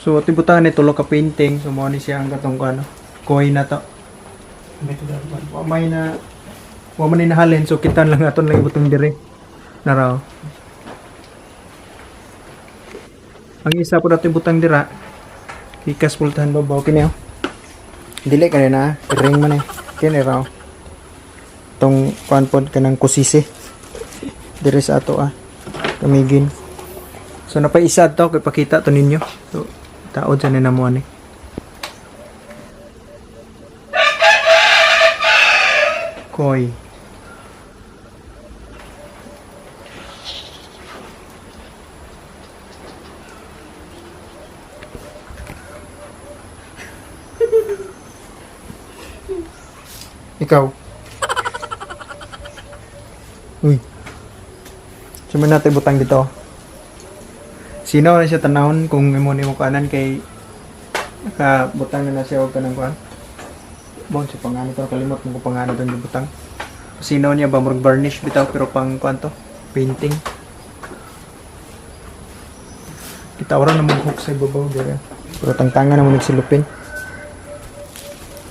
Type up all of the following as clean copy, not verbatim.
So ato butangan ni tulo ka painting, so mao ni siya ang katong ano, koi na to. Wa may na wa man ni nahalin, so kita lang aton lang ibutang dire. Naraw. Ang isa po natin butang dira. Ikas pultahan babaw kini oh. Dili kani na, ring man eh. Kini raw. Tong kuan pod kanang kusisi. Dire sa ato ah. Kamigin. So napay isa to kay pakita to ninyo. So taod sa ni namo ani. Koi. Ikaw. Uy. Suman natin butang dito. Sino na siya tanahon kung imo nimo kanan kay nakabutang na na siya og kanang kuan. Bon, si pangano to kalimot mo kung pangano doon yung butang. Sino niya ba murag varnish bitaw pero pang kuan to, painting. Kita ora na mag-hook sa ibabaw dire. Pero tangtangan na mo nagsilupin.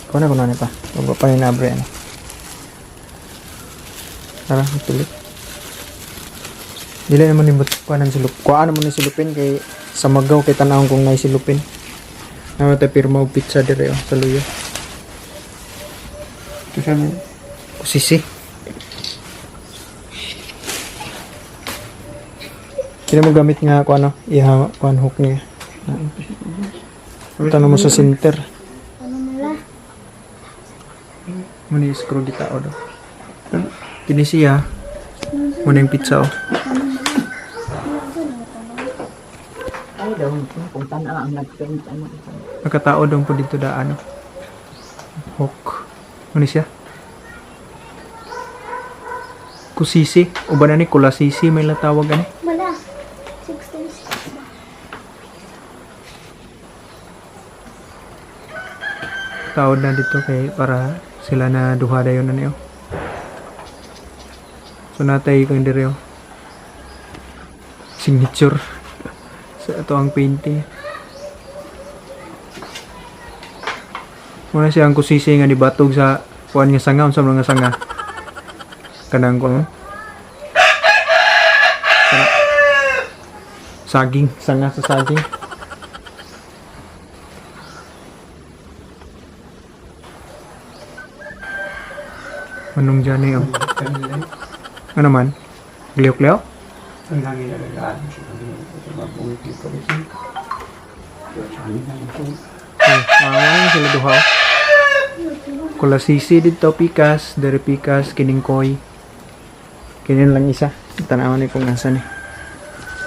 Kuha na kuno pa. Wag pa ni nabre ano. Tara, tuloy. Dili naman ni kuha ng silup. Kuha naman ni silupin kay sa magaw kay tanawon kung naay silupin. Naman tayo pirma og pizza dire oh, sa luyo. Ito siya mo. Kusisi. Kini mo gamit nga kuha no, iha kuan hook niya. Tanong mo sa center. Ano nila? Muna yung screw gitao do. Kini siya. Muna yung pizza oh. Ay, daw, kung tanaw ang nag-paint, ano. Nakatao daw po dito da ano. Hook. Ano siya? Kusisi. O ba na ni kulasisi may latawag ani? Wala. 6 times 6 ba? Taod na dito kay para sila na duha dayon na niyo. So natay kang dire oh. Signature. Sa ato ang painting. Muna siya ang kusisi nga nibatog sa kuan nga sanga unsa man nga sanga. Kanang kuan. Kana. Saging, sanga sa saging. Manong dyan eh, oh. Ano man? Gliyok-liyok? Ang hangin na nagaan siya. Mabuhay ko rin. Eh, ah, sila duha. Oh. Kulasisi dito pikas, dere pikas, kiningkoy. Kinin lang isa. Tanawan ni kung asa ni.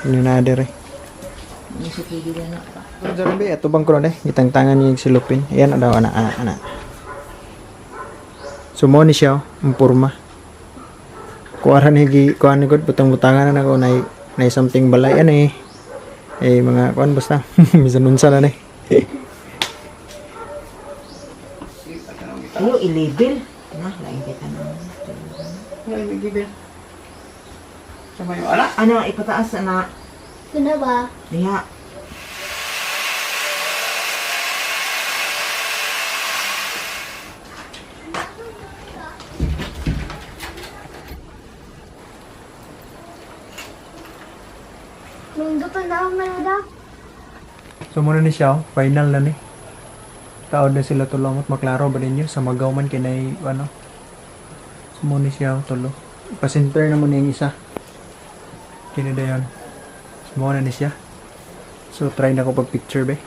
Ini na dere. Ano sa tigil na pa? Pero be, ato bang kuno eh, gitangtangan niya yung silupin. Ayan daw ana ana ana. So mo ni siya oh, ang porma. Kuara ni gi kuan ni gud butang-butangan na nako nay nay something balay ani. Eh mga kuan basta bisan unsa na ni. Ayo, i-label. Na, lain kita na. Ay, may gibel. Sa may ala. Ano, ipataas na. Ano ba? Diha. Nindot na ang nalada. So muna ni siya, oh. Final na ni. Taod na sila tulong at maklaro ba ninyo sa magaw man kinay ano. So muna siya oh, tulo. Pa-center na muna yung isa. Kini dayon. So muna ni siya. So try na ko pag picture be.